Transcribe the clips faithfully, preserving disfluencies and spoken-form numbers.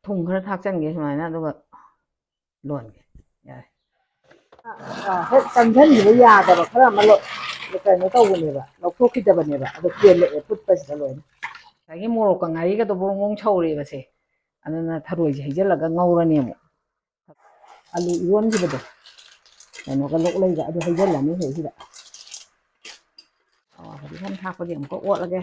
ꯊꯨꯝ ꯈꯔ ꯊꯥꯛꯆꯟꯒꯦ ꯁꯨꯃꯥꯏꯅ, ꯑꯗꯨꯒ ꯂꯣꯟꯒꯦ꯫ ꯌꯥꯔꯦ꯫ ꯑ, ꯍꯦꯛ ꯆꯪꯁꯤꯟꯈꯤꯕ ꯌꯥꯗꯕ ꯈꯔ ꯑꯃ ꯂꯧ-, ꯀꯩꯅꯣ ꯇꯧꯕꯅꯦꯕ, ꯂꯧꯊꯣꯛꯈꯤꯗꯕꯅꯦꯕ, ꯑꯗꯣ ꯀꯦꯜꯂꯛꯑꯦ ꯐꯨꯠꯄꯁꯤꯗ ꯂꯣꯏꯅ꯫ ꯉꯁꯥꯏꯒꯤ ꯃꯣꯔꯣꯛꯀ ꯉꯥꯔꯤꯒꯗꯣ ꯕ꯭ꯔꯣꯡ ꯕ꯭ꯔꯣꯡ ꯁꯧꯔꯦꯕꯁꯦ, ꯑꯗꯨꯅ ꯊꯔꯣꯏꯁꯦ ꯍꯩꯖꯤꯜꯂꯒ ꯉꯧꯔꯅꯤ ꯑꯃꯨꯛ꯫ ꯑꯂꯨ ꯏꯔꯣꯟꯈꯤꯕꯗꯣ ꯀꯩꯅꯣꯒ ꯂꯣꯛꯂꯩꯒ ꯑꯗꯨ ꯍꯩꯖꯤꯜꯂꯅꯤ ꯁꯤꯗ꯫ ꯑꯣ, ꯍꯧꯖꯤꯛ ꯍꯦꯟ ꯊꯥꯛꯄꯗꯤ ꯑꯃꯨꯛꯀ ꯑꯣꯠꯂꯒꯦ꯫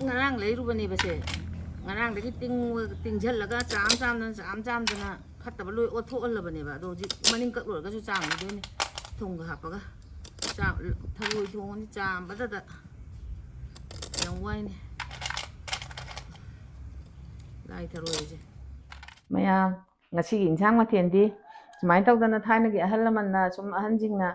ꯉꯔꯥꯡ ꯂꯩꯔꯨꯕꯅꯦꯕꯁꯦ꯫ ꯉꯔꯥꯡꯗꯒꯤ ꯇꯤꯡ-, ꯇꯤꯡꯁꯤꯜꯂꯒ ꯆꯥꯝ ꯆꯥꯝꯗꯅ, ꯆꯥꯝ ꯆꯥꯝꯗꯅ ꯐꯠꯇꯕ ꯂꯣꯏ ꯑꯣꯠꯊꯣꯛꯍꯜꯂꯕꯅꯦꯕ꯫ ꯑꯗꯣ ꯍꯧꯖꯤꯛ ꯃꯅꯤꯡ ꯀꯛ ꯂꯣꯏꯔꯒꯁꯨ ꯆꯥꯝꯈꯤꯗꯣꯏꯅꯦ꯫ ꯊꯨꯝꯒ ꯍꯥꯞꯄꯒ ꯆꯥ-, ꯊꯔꯣꯏ ꯊꯣꯡꯉꯗꯤ ꯆꯥꯝꯕꯗꯗ ꯌꯥꯝ ꯋꯥꯏꯅꯦ꯫ ꯂꯥꯏ ꯊꯔꯣꯏꯁꯦ꯫ ꯃꯌꯥꯝ, ꯉꯁꯤꯒꯤ ꯏꯟꯁꯥꯡ ꯃꯊꯦꯜꯗꯤ ꯁꯨꯃꯥꯏꯅ ꯇꯧꯗꯅ, ꯊꯥꯏꯅꯒꯤ ꯑꯍꯜ ꯂꯃꯟꯅ ꯁꯨꯝ, ꯑꯍꯟꯁꯤꯡꯅ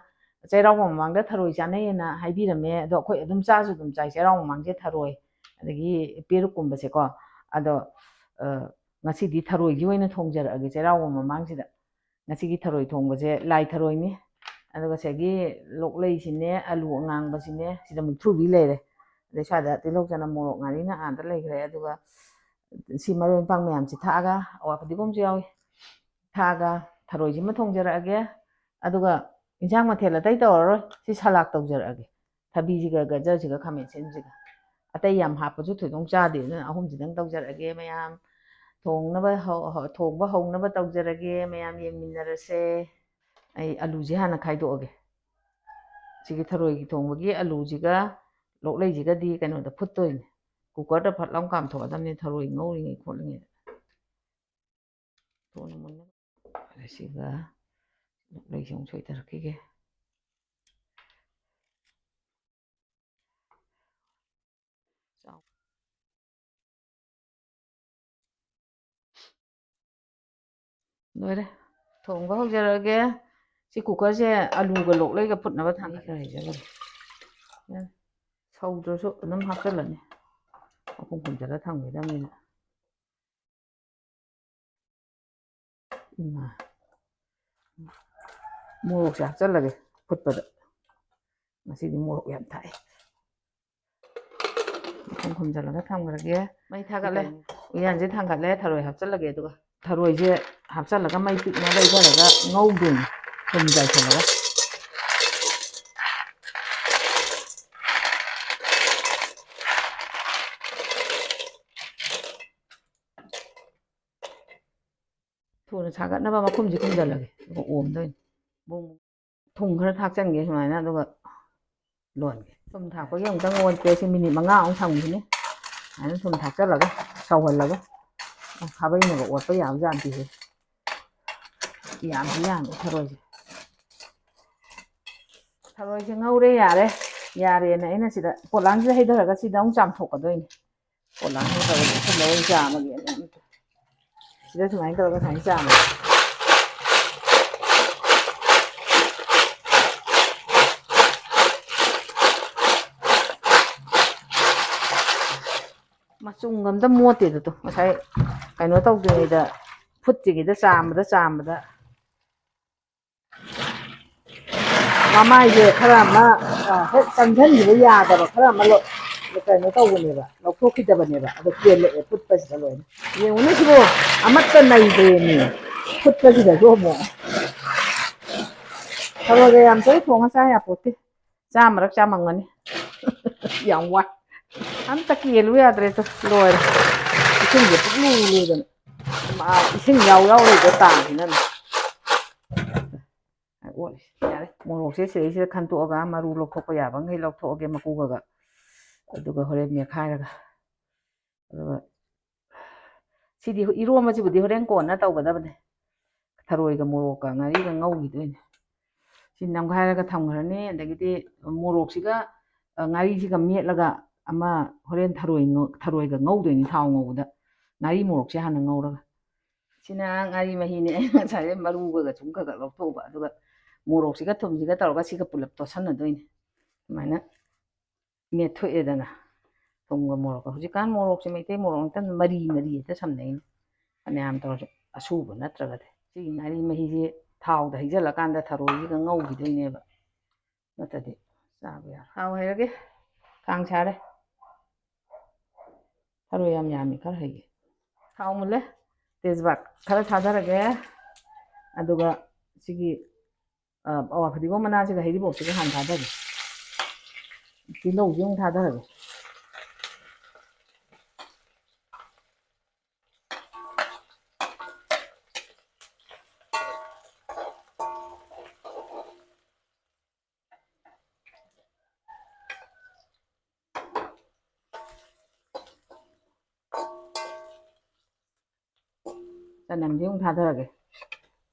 ꯆꯩꯔꯥꯎꯕ ꯃꯃꯥꯡꯗ ꯊꯔꯣꯏ ꯆꯥꯅꯩꯌꯦꯅ ꯍꯥꯏꯕꯤꯔꯝꯃꯦ꯫ ꯑꯗꯣ ꯑꯩꯈꯣꯏ ꯑꯗꯨꯝ ꯆꯥꯁꯨ ꯑꯗꯨꯝ ꯆꯥꯏ ꯆꯩꯔꯥꯎꯕ ꯃꯃꯥꯡꯁꯦ ꯊꯔꯣꯏ, ꯑꯗꯒꯤ ꯄꯦꯔꯨꯛꯀꯨꯝꯕꯁꯦꯀꯣ꯫ ꯑꯗꯣ, ꯑ, ꯉꯁꯤꯗꯤ ꯊꯔꯣꯏꯒꯤ ꯑꯣꯏꯅ ꯊꯣꯡꯖꯔꯛꯑꯒꯦ ꯆꯩꯔꯥꯎꯕ ꯃꯃꯥꯡꯁꯤꯗ꯫ ꯉꯁꯤꯒꯤ ꯊꯔꯣꯏ ꯊꯣꯡꯕꯁꯦ ꯂꯥꯏ ꯊꯔꯣꯏꯅꯤ꯫ ꯑꯗꯨꯒ ꯁꯤꯒꯤ ꯂꯣꯛꯂꯩꯁꯤꯅꯦ, ꯑꯂꯨ ꯑꯉꯥꯡꯕꯁꯤꯅꯦ, ꯁꯤꯗ ꯃꯨꯛꯊ꯭ꯔꯨꯕꯤ ꯂꯩꯔꯦ꯫ ꯑꯗꯩ ꯁ꯭ꯋꯥꯏꯗ ꯇꯤꯜꯍꯧ, ꯆꯅꯝ, ꯃꯣꯔꯣꯛ, ꯉꯥꯔꯤꯅ ꯑꯥꯗ ꯂꯩꯈ꯭ꯔꯦ꯫ ꯑꯗꯨꯒ ꯁꯤ ꯃꯔꯣꯏ ꯃꯄꯥꯡ ꯃꯌꯥꯝꯁꯤ ꯊꯥꯛꯑꯒ, ꯑꯋꯥ ꯐꯗꯤꯒꯣꯝꯁꯨ ꯌꯥꯎꯏ, ꯊꯥꯛꯑꯒ ꯊꯔꯣꯏꯁꯤꯃ ꯊꯣꯡꯖꯔꯛꯑꯒꯦ꯫ ꯑꯗꯨꯒ ꯏꯟꯁꯥꯡ ꯃꯊꯦꯜ ꯑꯇꯩ ꯇꯧꯔꯔꯣꯏ, ꯁꯤ ꯁꯂꯥꯗ ꯇꯧꯖꯔꯛꯑꯒꯦ꯫ ꯊꯕꯤꯁꯤꯒ, ꯒꯖꯔꯁꯤꯒ, ꯈꯥꯃꯦꯟ ꯑꯁꯤꯟꯕꯁꯤꯒ꯫ ꯑꯇꯩ ꯌꯥꯝ ꯍꯥꯞꯄꯁꯨ ꯊꯣꯏꯗꯣꯛ ꯆꯥꯗꯦ, ꯑꯗꯨꯅ ꯑꯍꯨꯝꯁꯤꯗꯪ ꯇꯧꯖꯔꯛꯑꯒꯦ ꯃꯌꯥꯝ꯫ ꯊꯣꯡꯅꯕ ꯍꯧ-, ꯍꯧ-, ꯊꯣꯡꯕ ꯍꯧꯅꯕ ꯇꯧꯖꯔꯒꯦ, ꯃꯌꯥꯝ ꯌꯦꯡꯃꯤꯟꯅꯔꯁꯦ꯫ ꯑꯩ ꯑꯂꯨꯁꯦ ꯍꯥꯟꯅ ꯈꯥꯏꯗꯣꯛꯑꯒꯦ꯫ ꯁꯤꯒꯤ ꯊꯔꯣꯏꯒꯤ ꯊꯣꯡꯕꯒꯤ ꯑꯂꯨꯁꯤꯒ ꯂꯣꯛꯂꯩꯁꯤꯒꯗꯤ ꯀꯩꯅꯣꯗ ꯐꯨꯠꯇꯣꯏꯅꯦ, ꯀꯨꯀꯔꯗ ꯐꯠ ꯂꯥꯎ ꯀꯥꯝꯊꯣꯛꯑꯗꯕꯅꯦ, ꯊꯔꯣꯏ ꯉꯧꯔꯤꯉꯩ ꯈꯣꯠꯂꯤꯉꯩꯗ꯫ ꯊꯨꯅ ꯃꯨꯟꯅꯕ꯫ ꯑꯗ ꯁꯤꯒ ꯂꯣꯛꯂꯩꯁꯤ ꯑꯃꯨꯛ ꯁꯣꯏꯊꯔꯛꯈꯤꯒꯦ꯫ ꯂꯣꯏꯔꯦ꯫ ꯊꯣꯡꯕ ꯍꯧꯖꯔꯒꯦ꯫ ꯁꯤ ꯀꯨꯀꯔꯁꯦ ꯑꯂꯨꯒ ꯂꯣꯛꯂꯩꯒ ꯐꯨꯠꯅꯕ ꯊꯥꯡꯒꯠꯂꯦ꯫ ꯈꯔ ꯍꯩꯖꯜꯂꯒꯦ꯫ ꯌꯥꯔꯦ꯫ ꯁꯧꯗ꯭ꯔꯁꯨ ꯑꯗꯨꯝ ꯍꯥꯞꯆꯜꯂꯅꯤ꯫ ꯃꯈꯨꯝ ꯈꯨꯝꯖꯤꯜꯂ ꯊꯝꯈꯤꯗꯕꯅꯤꯅ꯫ ꯏꯃꯥ꯫ ꯃꯣꯔꯣꯛꯁꯦ ꯍꯥꯞꯆꯜꯂꯒꯦ ꯐꯨꯠꯄꯗ꯫ ꯉꯁꯤꯗꯤ ꯃꯣꯔꯣꯛ ꯌꯥꯝ ꯊꯥꯛꯑꯦ꯫ ꯃꯈꯨꯝ ꯈꯨꯝꯖꯤꯜꯂꯒ ꯊꯝꯈ꯭ꯔꯒꯦ꯫ ꯃꯩ ꯊꯥꯒꯠꯂꯦ꯫ ꯎꯌꯥꯟꯁꯦ ꯊꯥꯡꯒꯠꯂꯦ꯫ ꯊꯔꯣꯏ ꯍꯥꯞꯆꯜꯂꯒꯦ ꯑꯗꯨꯒ꯫ ꯊꯔꯣꯏꯁꯦ ꯍꯥꯞꯆꯜꯂꯒ ꯃꯩ ꯄꯤꯛꯅ ꯂꯩꯊꯔꯒ ꯉꯧꯗꯣꯏꯅꯤ꯫ ꯊꯨꯝ ꯆꯥꯏꯁꯤꯜꯂꯒ꯫ ꯊꯨꯅ ꯁꯥꯒꯠꯅꯕ ꯃꯈꯨꯝꯁꯦ ꯈꯨꯝꯖꯤꯜꯂꯒꯦ꯫ ꯑꯗꯨꯒ ꯑꯣꯝꯗꯣꯏꯅꯤ꯫ ꯕꯨꯡ ꯕꯨꯡ꯫ ꯊꯨꯝ ꯈꯔ ꯊꯥꯛꯆꯟꯒꯦ ꯁꯨꯃꯥꯏꯅ, ꯑꯗꯨꯒ ꯂꯣꯟꯒꯦ꯫ ꯊꯨꯝ ꯊꯥꯛꯄꯒꯤ ꯑꯃꯨꯛꯇꯪ ꯑꯣꯠꯀꯦ꯫ ꯁꯤ ꯃꯤꯅꯤꯠ ꯃꯉꯥꯃꯨꯛ ꯊꯝꯈꯤꯅꯤ꯫ ꯁꯨꯃꯥꯏꯅ ꯊꯨꯝ ꯊꯥꯛꯆꯜꯂꯒ ꯁꯧꯍꯜꯂꯒ꯫ ꯑꯁ, ꯈꯥꯕꯩꯅꯒ ꯑꯣꯠꯄ ꯌꯥꯕ ꯖꯥꯠ ꯅꯠꯇꯦꯍꯦ꯫ ꯌꯥꯝꯗꯤ ꯌꯥꯝꯃꯦ ꯊꯔꯣꯏꯁꯦ꯫ ꯊꯔꯣꯏꯁꯦ ꯉꯧꯔꯦ, ꯌꯥꯔꯦ꯫ ꯌꯥꯔꯦꯅ ꯑꯩꯅ ꯁꯤꯗ ꯄꯣꯂꯥꯡꯁꯤꯗ ꯍꯩꯊꯔꯒ ꯁꯤꯗ ꯑꯃꯨꯛ ꯆꯥꯝꯊꯣꯛꯀꯗꯣꯏꯅꯤ꯫ ꯄꯣꯂꯥꯡꯁꯤꯗ ꯇꯧꯔꯒ ꯁꯤꯗ ꯂꯣꯏ ꯆꯥꯝꯃꯒꯦ ꯑꯩꯅ ꯑꯝꯇ꯫ ꯁꯤꯗ ꯁꯨꯃꯥꯏꯅ ꯇꯧꯔꯒ ꯁꯨꯃꯥꯏꯅ ꯆꯥꯝꯃꯒꯦ꯫ ꯃꯆꯨꯝꯒ ꯑꯝꯇ ꯃꯣꯠꯇꯦꯗ ꯇꯨ꯫ ꯉꯁꯥꯏ ꯀꯩꯅꯣ ꯇꯧꯗ꯭ꯔꯤꯉꯩꯗ, ꯐꯨꯠꯇ꯭ꯔꯤꯉꯩꯗ ꯆꯥꯝꯕꯗ, ꯆꯥꯝꯕꯗ꯫ ꯃꯃꯥꯏꯁꯦ ꯈꯔ ꯑꯃ, ꯑ, ꯍꯦꯛ ꯆꯪꯁꯤꯟꯈꯤꯕ ꯌꯥꯗꯕ ꯈꯔ ꯑꯃ ꯂꯧ-, ꯀꯩꯅꯣ ꯇꯧꯕꯅꯦꯕ, ꯂꯧꯊꯣꯛꯈꯤꯗꯕꯅꯦꯕ꯫ ꯑꯗꯣ ꯀꯦꯜꯂꯛꯑꯦ ꯐꯨꯠꯄꯁꯤꯗ ꯂꯣꯏꯅ꯫ ꯌꯦꯡꯉꯨꯅꯦ ꯁꯤꯕꯨ, ꯑꯃꯠꯇ ꯅꯩꯗ꯭ꯔꯦꯃꯤ ꯐꯨꯠꯄꯁꯤꯗꯁꯨ ꯑꯃꯨꯛ꯫ ꯊꯔꯣꯏꯒ ꯌꯥꯝ ꯇꯣꯏ ꯊꯣꯡꯉ ꯆꯥ ꯌꯥꯄꯣꯠꯇꯦ꯫ ꯆꯥꯝꯃꯔꯛ ꯆꯥꯝꯃꯝꯒꯅꯤ꯫ ꯌꯥꯝ ꯋꯥꯏ꯫ ꯑꯝꯇ ꯀꯦꯜꯂꯨ ꯌꯥꯗ꯭ꯔꯦ ꯇꯨ, ꯂꯣꯏꯔꯦ꯫ ꯏꯁꯤꯡꯁꯦ ꯄꯨꯡꯂꯨ ꯂꯨꯗꯅ꯫ ꯃꯥ ꯏꯁꯤꯡ ꯌꯥꯎ ꯌꯥꯎꯔꯤꯕ ꯇꯥꯡꯁꯤꯅꯅꯦ꯫ ꯑꯣꯠꯂꯦ꯫ ꯌꯥꯔꯦ꯫ ꯃꯣꯔꯣꯛꯁꯦ ꯁꯤꯗꯩꯁꯤꯗ ꯈꯟꯇꯣꯛꯑꯒ ꯃꯔꯨ ꯂꯧꯊꯣꯛꯄ ꯌꯥꯕ ꯃꯈꯩ ꯂꯧꯊꯣꯛꯑꯒꯦ ꯃꯀꯨꯒꯒ꯫ ꯑꯗꯨꯒ ꯍꯣꯔꯦꯟ ꯃꯦꯠꯈꯥꯏꯔꯒ꯫ ꯑꯗꯨꯒ ꯁꯤꯗꯤ ꯏꯔꯣꯝꯕꯁꯤꯕꯨꯗꯤ ꯍꯣꯔꯦꯟ ꯀꯣꯟꯅ ꯇꯧꯒꯗꯕꯅꯦ꯫ ꯊꯔꯣꯏꯒ ꯃꯣꯔꯣꯛꯀ ꯉꯥꯔꯤꯒ ꯉꯧꯈꯤꯗꯣꯏꯅꯦ꯫ ꯁꯤ ꯅꯝꯈꯥꯏꯔꯒ ꯊꯝꯈ꯭ꯔꯅꯤ꯫ ꯑꯗꯒꯤꯗꯤ ꯃꯣꯔꯣꯛꯁꯤꯒ, ꯑ, ꯉꯥꯔꯤꯁꯤꯒ ꯃꯦꯠꯂꯒ ꯑꯃ ꯍꯣꯔꯦꯟ ꯊꯔꯣꯏ ꯉꯧ-, ꯊꯔꯣꯏꯒ ꯉꯧꯗꯣꯏꯅꯤ ꯊꯥꯎ ꯉꯧꯕꯗ꯫ ꯉꯥꯔꯤ ꯃꯣꯔꯣꯛꯁꯦ ꯍꯥꯟꯅ ꯉꯧꯔꯒ꯫ ꯁꯤ ꯁꯤꯅ ꯉꯥꯔꯤ ꯃꯍꯤꯅꯦ꯫ ꯑꯩꯅ ꯉꯁꯥꯏ ꯃꯔꯨꯒ ꯁꯨꯝ ꯈꯔ ꯈꯔ ꯂꯧꯊꯣꯛꯎꯕ, ꯑꯗꯨꯒ ꯃꯣꯔꯣꯛꯁꯤꯒ ꯊꯨꯝꯁꯤꯒ ꯇꯧꯔꯒ ꯁꯤꯒ ꯄꯨꯂꯞ ꯇꯣꯠꯁꯟꯅꯗꯣꯏꯅꯦ꯫ ꯑꯗꯨꯃꯥꯏꯅ ꯃꯦꯠꯊꯣꯛꯑꯦꯗꯅ ꯊꯨꯝꯒ ꯃꯣꯔꯣꯛꯀ꯫ ꯍꯧꯖꯤꯛꯀꯥꯟ ꯃꯣꯔꯣꯛꯁꯦ ꯃꯩꯇꯩ ꯃꯣꯔꯣꯛ ꯅꯠꯇꯅ ꯃꯔꯤ ꯃꯔꯤ ꯍꯦꯛꯇ ꯁꯝꯅꯩꯅꯦ, ꯐꯅꯌꯥꯝ ꯇꯧꯔꯁꯨ, ꯑꯁꯨꯕ ꯅꯠꯇ꯭ꯔꯒꯗꯤ꯫ ꯁꯤꯒꯤ ꯉꯥꯔꯤ ꯃꯍꯤꯁꯦ ꯊꯥꯎꯗ ꯍꯩꯖꯤꯜꯂꯀꯥꯟꯗ ꯊꯔꯣꯏꯁꯤꯒ ꯉꯧꯈꯤꯗꯣꯏꯅꯦꯕ, ꯅꯠꯇ꯭ꯔꯗꯤ ꯆꯥꯕ ꯌꯥꯔꯣꯏ꯫ ꯊꯥꯎ ꯍꯩꯔꯒꯦ, ꯀꯥꯡ ꯁꯥꯔꯦ꯫ ꯊꯔꯣꯏ ꯌꯥꯝ ꯌꯥꯝꯃꯤ, ꯈꯔ ꯍꯩꯒꯦ꯫ ꯊꯥꯎ ꯃꯨꯜꯂꯦ, ꯇꯦꯖꯄꯥꯠ ꯈꯔ ꯊꯥꯗꯔꯒꯦ, ꯑꯗꯨꯒ ꯁꯤꯒꯤ ꯑ, ꯑꯋꯥ ꯐꯗꯤꯒꯣꯝ ꯃꯅꯥꯁꯤꯒ ꯍꯩꯔꯤꯕꯣꯞꯁꯤꯒ ꯍꯥꯟꯅ ꯊꯥꯗꯒꯦ꯫ ꯇꯤꯜꯍꯧꯁꯤ ꯑꯃꯨꯛ ꯊꯥꯗꯔꯒꯦ꯫ ꯆꯅꯝꯁꯤ ꯑꯃꯨꯛ ꯊꯥꯗꯔꯒꯦ꯫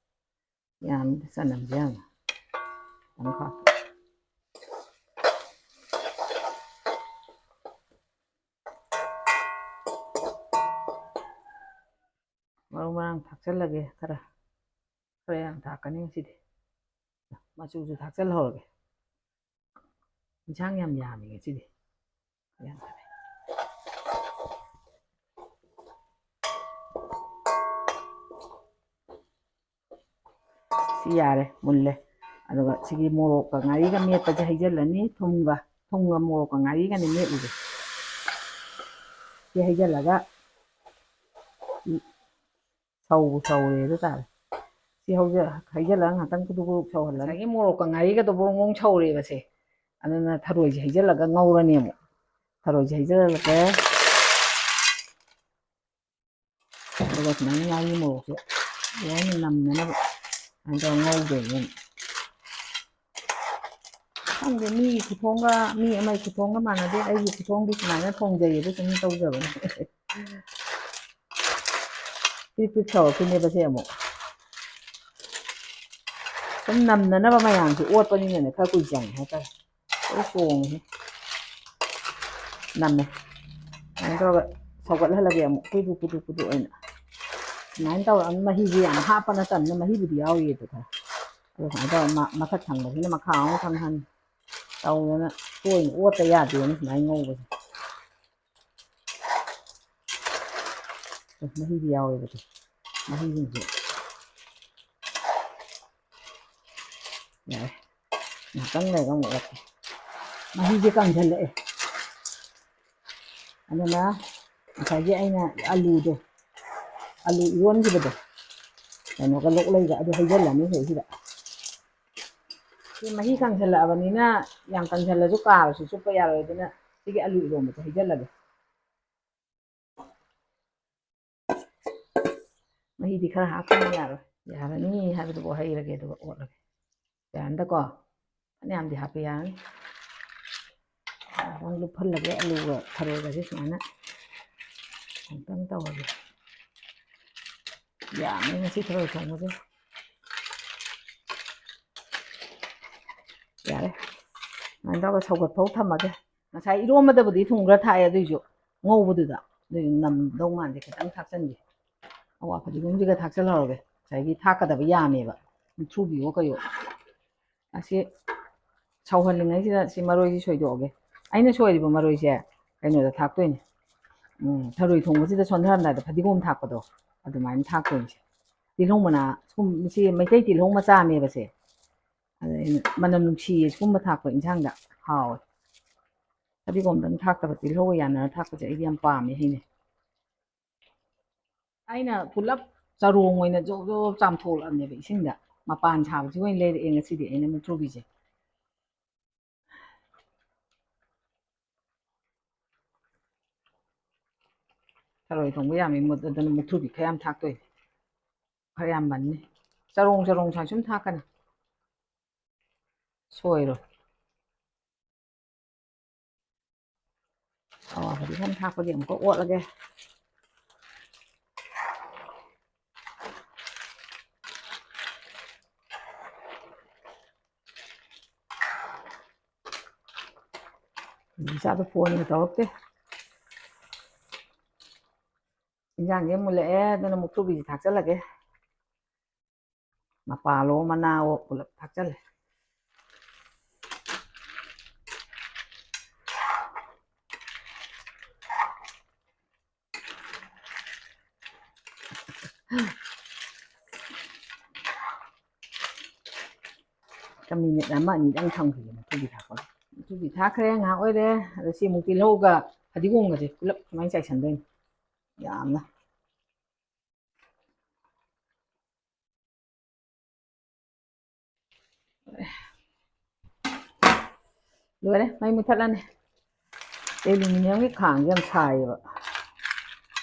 ꯌꯥꯝꯃꯤꯗ ꯆꯅꯝꯁꯦ ꯌꯥꯝꯅ꯫ ꯈꯤꯇꯪ ꯍꯥꯞꯄ꯫ ꯃꯔꯨ ꯃꯔꯥꯡ ꯊꯥꯛꯆꯜꯂꯒꯦ ꯈꯔ꯫ ꯈꯔ ꯌꯥꯝ ꯊꯥꯛꯀꯅꯤ ꯉꯁꯤꯗꯤ꯫ ꯃꯆꯨꯁꯨ ꯊꯥꯛꯆꯜꯍꯧꯔꯒꯦ꯫ ꯏꯟꯁꯥꯡ ꯌꯥꯝ ꯌꯥꯝꯃꯤ ꯉꯁꯤꯗꯤ꯫ ꯌꯥꯝ ꯊꯥꯛꯑꯦ꯫ ꯁꯤ ꯌꯥꯔꯦ, ꯃꯨꯜꯂꯦ꯫ ꯑꯗꯨꯒ ꯁꯤꯒꯤ ꯃꯣꯔꯣꯛꯀ ꯉꯥꯔꯤꯒ ꯃꯦꯠꯄꯁꯦ ꯍꯩꯖꯤꯜꯂꯅꯤ, ꯊꯨꯝꯒ, ꯊꯨꯝꯒ ꯃꯣꯔꯣꯛꯀ ꯉꯥꯔꯤꯒꯅꯤ ꯃꯦꯠꯂꯤꯁꯦ꯫ ꯁꯤ ꯍꯩꯖꯤꯜꯂꯒ ꯁꯧꯕꯨ ꯁꯧꯔꯦ ꯑꯗꯨ ꯇꯥꯔꯦ꯫ ꯁꯤ ꯍꯧꯖ-, ꯍꯩꯖꯤꯜꯂꯒ ꯉꯥꯛꯇꯪ ꯀꯨꯗꯨꯛ ꯀꯨꯗꯨꯛ ꯁꯧꯍꯜꯂꯅꯤ꯫ ꯉꯁꯥꯏꯒꯤ ꯃꯣꯔꯣꯛꯀ ꯉꯥꯔꯤꯒꯗꯣ ꯕ꯭ꯔꯣꯡ ꯕ꯭ꯔꯣꯡ ꯁꯧꯔꯦꯕ ꯁꯦ꯫ ꯑꯗꯨꯅ ꯊꯔꯣꯏꯁꯦ ꯍꯩꯖꯤꯜꯂꯒ ꯉꯧꯔꯅꯤ ꯑꯃꯨꯛ꯫ ꯊꯔꯣꯏꯁꯦ ꯍꯩꯖꯤꯜꯂꯒ ꯑꯗꯨꯒ ꯁꯨꯃꯥꯏꯅ ꯉꯥꯔꯤ ꯃꯣꯔꯣꯛꯁꯦ ꯂꯣꯏꯅ ꯅꯝꯅꯅꯕ ꯑꯗꯨꯃꯥꯏꯅ ꯇꯧꯔ ꯉꯧꯗꯣꯏꯅꯦ꯫ ꯈꯪꯗꯦ, ꯃꯤꯒꯤ ꯈꯨꯊꯣꯡꯒ ꯃꯤ ꯑꯃꯒꯤ ꯈꯨꯊꯣꯡꯒ ꯃꯥꯟꯅꯗꯦ꯫ ꯑꯩꯒꯤ ꯈꯨꯊꯣꯡꯗꯤ ꯁꯨꯃꯥꯏꯅ ꯊꯣꯡꯖꯩꯌꯦꯕ, ꯁꯨꯝ ꯇꯧꯖꯕꯅꯦ꯫ ꯄ꯭ꯔꯤꯛ ꯄ꯭ꯔꯤꯛ ꯁꯧꯔꯛꯈꯤꯅꯦꯕ ꯁꯦ ꯑꯃꯨꯛ꯫ ꯁꯨꯝ ꯅꯝꯅꯅꯕ ꯃꯌꯥꯝꯁꯦ ꯑꯣꯠꯄꯅꯤꯅꯅꯦ ꯈꯔ ꯀꯨꯏ ꯆꯪꯉꯦ ꯍꯥꯏꯇꯥꯔꯦ꯫ ꯂꯣꯏ ꯆꯣꯡꯉꯦ꯫ ꯅꯝꯃꯦ꯫ ꯑꯗꯨꯃꯥꯏꯅ ꯇꯧꯔꯒ ꯁꯧꯒꯠꯍꯜꯂꯒꯦ ꯑꯃꯨꯛ ꯀꯨꯗꯨ ꯀꯨꯗꯨ ꯀꯨꯗꯨ ꯑꯣꯏꯅ꯫ ꯁꯨꯃꯥꯏꯅ ꯇꯧꯔꯒ ꯃꯍꯤꯁꯦ ꯌꯥꯝ ꯍꯥꯞꯄ ꯅꯠꯇꯕꯅꯤꯅ ꯃꯍꯤꯕꯨꯗꯤ ꯌꯥꯎꯔꯤꯌꯦ ꯑꯗꯨ ꯈꯔ꯫ ꯑꯗꯣ ꯁꯨꯃꯥꯏꯅ ꯇꯧꯔꯒ ꯃ-, ꯃꯊꯛ ꯊꯪꯕꯁꯤꯅ ꯃꯈꯥ ꯑꯃꯨꯛ ꯊꯪꯍꯟ ꯇꯧꯗꯅ ꯇꯣꯏꯅ ꯑꯣꯠꯇ ꯌꯥꯗꯦꯅ ꯁꯨꯃꯥꯏꯅ ꯉꯧꯕꯁꯦ꯫ ꯑꯦ, ꯃꯍꯤꯗꯤ ꯌꯥꯎꯋꯦꯕ ꯑꯗꯣ꯫ ꯃꯍꯤꯁꯤꯡꯁꯦ ꯌꯥꯔꯦ꯫ ꯉꯥꯏꯍꯥꯛꯇꯪ ꯂꯩꯔꯒ ꯑꯃꯨꯛ ꯑꯣꯠꯀꯦ꯫ ꯃꯍꯤꯁꯦ ꯀꯪꯁꯤꯜꯂꯛꯑꯦ꯫ ꯑꯗꯨꯅ ꯉꯁꯥꯏꯒꯤ ꯑꯩꯅ ꯑꯂꯨꯗꯣ, ꯑꯂꯨ ꯏꯔꯣꯟꯈꯤꯕꯗꯣ, ꯀꯩꯅꯣꯒ ꯂꯣꯛꯂꯩꯒ ꯑꯗꯨ ꯍꯩꯖꯤꯜꯂꯅꯤ ꯁꯤꯗꯩꯁꯤꯗ꯫ ꯁꯤ ꯃꯍꯤ ꯀꯪꯁꯤꯜꯂꯛꯑꯕꯅꯤꯅ ꯌꯥꯝ ꯀꯪꯁꯤꯜꯂꯁꯨ ꯀꯥꯔꯁꯨ ꯆꯨꯞꯄ ꯌꯥꯔꯣꯏ꯫ ꯑꯗꯨꯅ ꯁꯤꯒꯤ ꯑꯂꯨ ꯏꯔꯣꯟꯕꯁꯦ ꯍꯩꯖꯤꯜꯂꯒꯦ꯫ ꯃꯍꯤꯗꯤ ꯈꯔ ꯍꯥꯞꯇꯕ ꯌꯥꯔꯣꯏ꯫ ꯌꯥꯔꯅꯤ ꯍꯥꯏꯕꯗꯨꯕꯨ ꯍꯩꯔꯒꯦ ꯑꯗꯨꯒ ꯑꯣꯠꯂꯒꯦ꯫ ꯌꯥꯔꯅꯤꯗꯀꯣ? ꯐꯅꯌꯥꯝꯗꯤ ꯍꯥꯞꯄ ꯌꯥꯔꯅꯤ꯫ ꯑꯃꯨꯛ ꯂꯨꯞꯍꯜꯂꯒꯦ ꯑꯂꯨꯒ ꯊꯔꯣꯏꯒꯁꯦ ꯁꯨꯃꯥꯏꯅ ꯑꯃꯨꯛꯇꯪ ꯇꯧꯔꯒꯦ꯫ ꯌꯥꯝꯃꯦ ꯉꯁꯤ ꯊꯔꯣꯏ ꯊꯣꯡꯕꯁꯦ꯫ ꯌꯥꯔꯦ꯫ ꯁꯨꯃꯥꯏꯅ ꯇꯧꯔꯒ ꯁꯧꯒꯠ ꯐꯥꯎ ꯊꯝꯃꯒꯦ꯫ ꯉꯁꯥꯏ ꯏꯔꯣꯝꯕꯗꯕꯨꯗꯤ ꯊꯨꯝ ꯈꯔ ꯊꯥꯛꯑꯦ, ꯑꯗꯨꯏꯁꯨ ꯉꯧꯕꯗꯨꯗ ꯑꯗꯨꯏꯁꯨ ꯅꯝꯗꯧ ꯃꯥꯟꯗꯦ, ꯈꯤꯇꯪ ꯊꯥꯛꯆꯟꯒꯦ꯫ ꯑꯋꯥ ꯐꯗꯤꯒꯣꯝꯁꯤꯒ ꯊꯥꯛꯆꯜꯍꯧꯔꯒꯦ꯫ ꯉꯁꯥꯏꯒꯤ ꯊꯥꯛꯀꯗꯕ ꯌꯥꯝꯃꯦꯕ, ꯃꯨꯛꯊ꯭ꯔꯨꯕꯤꯌꯣ ꯀꯩꯌꯣ꯫ ꯑꯁꯤ ꯁꯧꯍꯜꯂꯤꯉꯩꯁꯤꯗ ꯁꯤ ꯃꯔꯣꯏꯁꯤ ꯁꯣꯏꯗꯣꯛꯑꯒꯦ꯫ ꯑꯩꯅ ꯁꯣꯏꯔꯤꯕ ꯃꯔꯣꯏꯁꯦ ꯀꯩꯅꯣꯗ ꯊꯥꯛꯇꯣꯏꯅꯦ꯫ ꯎꯝ, ꯊꯔꯣꯏ ꯊꯣꯡꯕꯁꯤꯗ ꯁꯣꯟꯊꯔꯝꯗꯥꯏꯗ ꯐꯗꯤꯒꯣꯝ ꯊꯥꯛꯄꯗꯣ ꯑꯗꯨꯃꯥꯏꯅ ꯊꯥꯛꯇꯣꯏꯅꯦ꯫ ꯇꯤꯜꯍꯧ ꯃꯅꯥ ꯁꯨꯝ, ꯁꯤ ꯃꯩꯇꯩ ꯇꯤꯜꯍꯧ ꯃꯆꯥꯅꯦꯕ ꯁꯦ꯫ ꯑꯗ ꯑꯩꯅ ꯃꯅꯝ ꯅꯨꯡꯁꯤꯌꯦ ꯁꯤꯒꯨꯝꯕ ꯊꯥꯛꯄ ꯏꯟꯁꯥꯡꯗ ꯍꯥꯎꯋꯦ꯫ ꯐꯗꯤꯒꯣꯝꯗꯪ ꯊꯥꯛꯇꯕ ꯇꯤꯜꯍꯧꯒ ꯌꯥꯅꯔ ꯊꯥꯛꯄꯁꯦ ꯑꯩꯗꯤ ꯌꯥꯝ ꯄꯥꯝꯃꯦ ꯍꯩꯅꯩ꯫ ꯑꯩꯅ ꯄꯨꯂꯞ ꯆꯔꯣꯡ ꯑꯣꯏꯅ ꯖꯣꯕ ꯖꯣꯕ ꯆꯥꯝꯊꯣꯛꯂꯛꯑꯕꯅꯦꯕ ꯏꯁꯤꯡꯗ꯫ ꯃꯄꯥꯟ ꯁꯥꯕꯁꯤ ꯑꯣꯏꯅ ꯂꯩꯔꯛꯑꯦ ꯉꯁꯤꯗꯤ ꯑꯩꯅ ꯃꯨꯛꯊ꯭ꯔꯨꯕꯤꯁꯦ꯫ ꯊꯔꯣꯏ ꯊꯣꯡꯕ ꯌꯥꯝꯃꯤ ꯃꯨꯠ ꯑꯗꯨꯅ ꯃꯨꯛꯊ꯭ꯔꯨꯕꯤ ꯈꯔ ꯌꯥꯝ ꯊꯥꯛꯇꯣꯏꯅꯦ꯫ ꯈꯔ ꯌꯥꯝ ꯃꯟꯅꯤ꯫ ꯆꯔꯣꯡ ꯆꯔꯣꯡ ꯁꯨꯃꯥꯏ ꯁꯨꯝ ꯊꯥꯛꯀꯅꯤ꯫ ꯁꯣꯏꯔꯣꯏ꯫ ꯑꯋꯥ ꯐꯗꯤꯒꯣꯝ ꯊꯥꯛꯄꯒꯤ ꯑꯃꯨꯛꯀ ꯑꯣꯠꯂꯒꯦ꯫ ꯏꯆꯥꯗꯣ ꯐꯣꯟꯒ ꯇꯧꯔꯛꯇꯦ꯫ ꯏꯟꯖꯥꯡꯁꯦ ꯃꯨꯜꯂꯛꯑꯦ, ꯑꯗꯨꯅ ꯃꯨꯛꯊ꯭ꯔꯨꯕꯤꯁꯦ ꯊꯥꯛꯆꯜꯂꯒꯦ꯫ ꯃꯄꯥꯜꯂꯣ ꯃꯅꯥꯋꯣ ꯄꯨꯂꯞ ꯊꯥꯛꯆꯜꯂꯦ꯫ ꯃꯤꯅꯤꯠ ꯑꯃ ꯑꯅꯤꯗꯪ ꯊꯝꯈꯤꯒꯦ ꯃꯨꯛꯊ꯭ꯔꯨꯕꯤ ꯊꯥꯛꯄꯒ꯫ ꯃꯨꯛꯊ꯭ꯔꯨꯕꯤ ꯊꯥꯛꯈ꯭ꯔꯦ, ꯉꯥꯏꯍꯥꯛ ꯑꯣꯏꯔꯦ꯫ ꯑꯗ ꯁꯤ ꯑꯃꯨꯛ ꯇꯤꯜꯍꯧꯒ ꯐꯗꯤꯒꯣꯝꯒꯁꯦ ꯄꯨꯂꯞ ꯁꯨꯃꯥꯏꯅ ꯆꯥꯏꯁꯟꯗꯣꯏꯅꯤ ꯌꯥꯝꯅ꯫ ꯂꯣꯏꯔꯦ, ꯃꯩ ꯃꯨꯊꯠꯂꯅꯤ꯫ ꯑꯦꯂꯨꯃꯤꯅꯤꯌꯝꯒꯤ ꯈꯥꯡꯁꯦ ꯌꯥꯝ ꯁꯥꯏꯌꯦꯕ꯫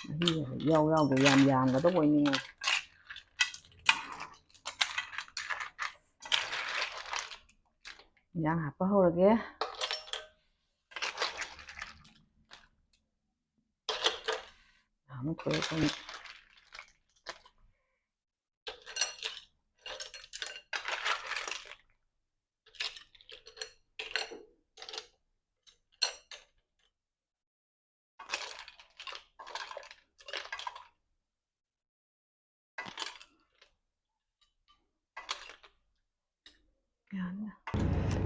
ꯃꯍꯤ ꯌꯥꯎ ꯌꯥꯎꯗ ꯌꯥꯝ ꯌꯥꯝꯒꯗꯧꯕ ꯑꯣꯏꯅꯤꯡꯉꯦ꯫ ꯏꯟꯖꯥꯡ ꯍꯥꯞꯄ ꯍꯧꯔꯒꯦ꯫ ꯅꯍꯥꯟꯃꯨꯛ ꯊꯣꯛꯂꯛꯄꯅꯤ꯫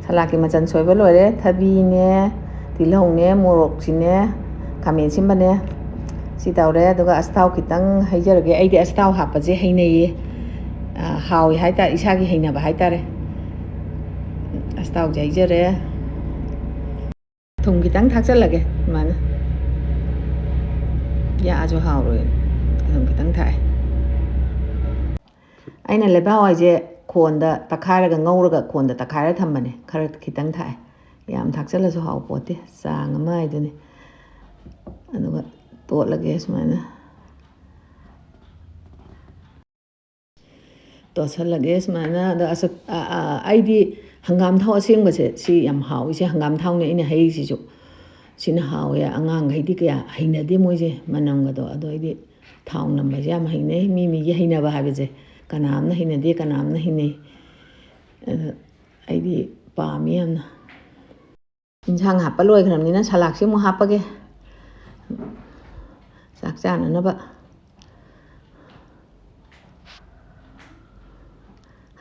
ꯁꯂꯥꯗꯀꯤ ꯃꯆꯜ ꯁꯣꯏꯕ ꯂꯣꯏꯔꯦ꯫ ꯊꯕꯤꯅꯦ, ꯇꯤꯜꯍꯧꯅꯦ, ꯃꯣꯔꯣꯛꯁꯤꯅꯦ, ꯈꯥꯃꯦꯟ ꯑꯁꯤꯟꯕꯅꯦ꯫ ꯁꯤ ꯇꯧꯔꯦ꯫ ꯑꯗꯨꯒ ꯑꯁꯊꯥꯎ ꯈꯤꯇꯪ ꯍꯩꯖꯔꯒꯦ꯫ ꯑꯩꯗꯤ ꯑꯁꯊꯥꯎ ꯍꯥꯞꯄꯁꯦ ꯍꯩꯅꯩꯌꯦ꯫ ꯑ, ꯍꯥꯎꯏ ꯍꯥꯏꯇꯥꯔꯦ, ꯏꯁꯥꯒꯤ ꯍꯩꯅꯕ ꯍꯥꯏꯇꯥꯔꯦ꯫ ꯑꯁꯊꯥꯎꯁꯦ ꯍꯩꯖꯔꯦ꯫ ꯊꯨꯝ ꯈꯤꯇꯪ ꯊꯥꯛꯆꯜꯂꯒꯦ ꯁꯨꯃꯥꯏꯅ꯫ ꯌꯥꯛꯑꯁꯨ ꯍꯥꯎꯔꯣꯏ꯫ ꯊꯨꯝ ꯈꯤꯇꯪ ꯊꯥꯛꯑꯦ꯫ ꯑꯩꯅ ꯂꯩꯕꯥꯛ ꯍꯋꯥꯏꯁꯦ ꯈꯣꯟꯗ ꯇꯛꯈꯥꯏꯔꯒ ꯉꯧꯔꯒ ꯈꯣꯟꯗ ꯇꯛꯈꯥꯏꯔ ꯊꯝꯕꯅꯦ꯫ ꯈꯔ ꯈꯤꯇꯪ ꯊꯥꯛꯑꯦ꯫ ꯌꯥꯝ ꯊꯥꯛꯆꯜꯂꯁꯨ ꯍꯥꯎꯄꯣꯠꯇꯦ꯫ ꯆꯥꯡ ꯑꯃ ꯍꯥꯏꯗꯨꯅꯤ꯫ ꯑꯗꯨꯒ ꯇꯣꯠꯂꯒꯦ ꯁꯨꯃꯥꯏꯅ꯫ ꯇꯣꯠꯁꯜꯂꯒꯦ ꯁꯨꯃꯥꯏꯅ꯫ ꯑꯗꯣ ꯑꯁ-, ꯑ, ꯑ, ꯑꯩꯗꯤ ꯍꯪꯒꯥꯝ ꯊꯥꯎ ꯑꯁꯦꯡꯕꯁꯦ ꯁꯤ ꯌꯥꯝ ꯍꯥꯎꯏꯁꯦ꯫ ꯍꯪꯒꯥꯝ ꯊꯥꯎꯅꯦ ꯑꯩꯅ ꯍꯩꯔꯤꯁꯤꯁꯨ꯫ ꯁꯤꯅ ꯍꯥꯎꯋꯦ꯫ ꯑꯉꯥꯡꯈꯩꯗꯤ ꯀꯌꯥ ꯍꯩꯅꯗꯦ ꯃꯣꯏꯁꯦ ꯃꯅꯝꯒꯗꯣ꯫ ꯑꯗꯣ ꯑꯩꯗꯤ ꯊꯥꯎ ꯅꯝꯕꯁꯦ ꯌꯥꯝ ꯍꯩꯅꯩ꯫ ꯃꯤ ꯃꯤꯒꯤ ꯍꯩꯅꯕ ꯍꯥꯏꯕꯁꯦ ꯀꯅꯥꯝꯅ ꯍꯩꯅꯗꯦ, ꯀꯅꯥꯝꯅ ꯍꯩꯅꯩ꯫ ꯑꯗꯣ ꯑꯩꯗꯤ ꯄꯥꯝꯃꯤ ꯌꯥꯝꯅ꯫ ꯏꯟꯁꯥꯡ ꯍꯥꯞꯄ ꯂꯣꯏꯈ꯭ꯔꯕꯅꯤꯅ ꯁꯂꯥꯗꯁꯤ ꯑꯃꯨꯛ ꯍꯥꯞꯄꯒꯦ꯫ ꯆꯥꯛ ꯆꯥꯅꯅꯕ꯫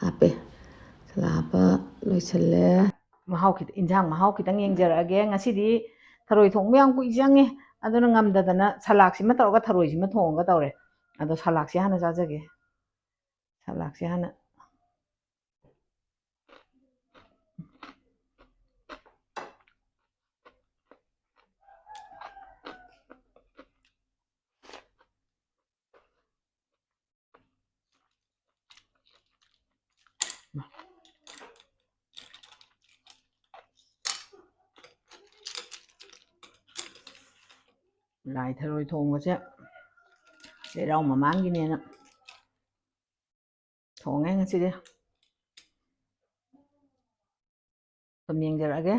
ꯍꯥꯞꯄꯦ꯫ ꯃꯁꯥꯂꯥ ꯍꯥꯞꯄ ꯂꯣꯏꯁꯤꯜꯂꯦ꯫ ꯃꯍꯥꯎ ꯈꯤꯇ-, ꯏꯟꯖꯥꯡ ꯃꯍꯥꯎ ꯈꯤꯇꯪ ꯌꯦꯡꯖꯔꯛꯑꯒꯦ꯫ ꯉꯁꯤꯗꯤ ꯊꯔꯣꯏ ꯊꯣꯡꯕ ꯌꯥꯝ ꯀꯨꯏ ꯆꯪꯉꯦ, ꯑꯗꯨꯅ ꯉꯝꯗꯗꯅ ꯁꯂꯥꯗꯁꯤꯃ ꯇꯧꯔꯒ ꯊꯔꯣꯏꯁꯤꯃ ꯊꯣꯡꯉꯒ ꯇꯧꯔꯦ꯫ ꯑꯗꯣ ꯁꯂꯥꯗꯁꯦ ꯍꯥꯟꯅ ꯆꯥꯖꯒꯦ꯫ ꯁꯂꯥꯗꯁꯦ ꯍꯥꯟꯅ꯫ ꯂꯥꯏ ꯊꯔꯣꯏ ꯊꯣꯡꯕꯁꯦ ꯆꯩꯔꯥꯎ ꯃꯃꯥꯡꯒꯤꯅꯦꯅ ꯊꯣꯡꯉꯦ ꯉꯁꯤꯗꯤ꯫ ꯁꯨꯝ ꯌꯦꯡꯖꯔꯛꯑꯒꯦ꯫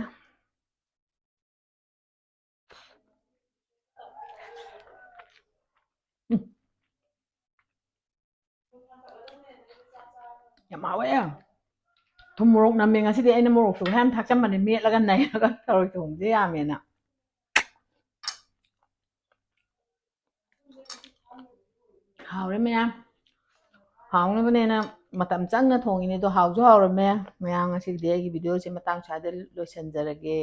ꯎꯝ꯫ ꯌꯥꯝ ꯍꯥꯎꯋꯦ꯫ ꯊꯨꯝ ꯃꯣꯔꯣꯛ ꯅꯝꯃꯦ ꯉꯁꯤꯗꯤ꯫ ꯑꯩꯅ ꯃꯣꯔꯣꯛꯁꯨ ꯈꯔ ꯌꯥꯝ ꯊꯥꯛꯆꯟꯕꯅꯦ, ꯃꯦꯠꯂꯒ ꯅꯩꯔꯒ ꯊꯔꯣꯏ ꯊꯣꯡꯕꯁꯦ ꯌꯥꯝꯃꯦꯅ꯫ ꯍꯥꯎꯔꯦ ꯃꯌꯥꯝ꯫ ꯍꯥꯎꯅꯕꯅꯦꯅ ꯃꯇꯝ ꯆꯪꯅ ꯊꯣꯡꯉꯤꯅꯦ, ꯑꯗꯣ ꯍꯥꯎꯁꯨ ꯍꯥꯎꯔꯝꯃꯦ꯫ ꯃꯌꯥꯝ, ꯉꯁꯤꯒꯤꯗꯤ ꯑꯩꯒꯤ ꯚꯤꯗꯤꯑꯣꯁꯦ ꯃꯇꯥꯡ ꯁ꯭ꯋꯥꯏꯗ ꯂꯣꯏꯁꯤꯟꯖꯔꯒꯦ꯫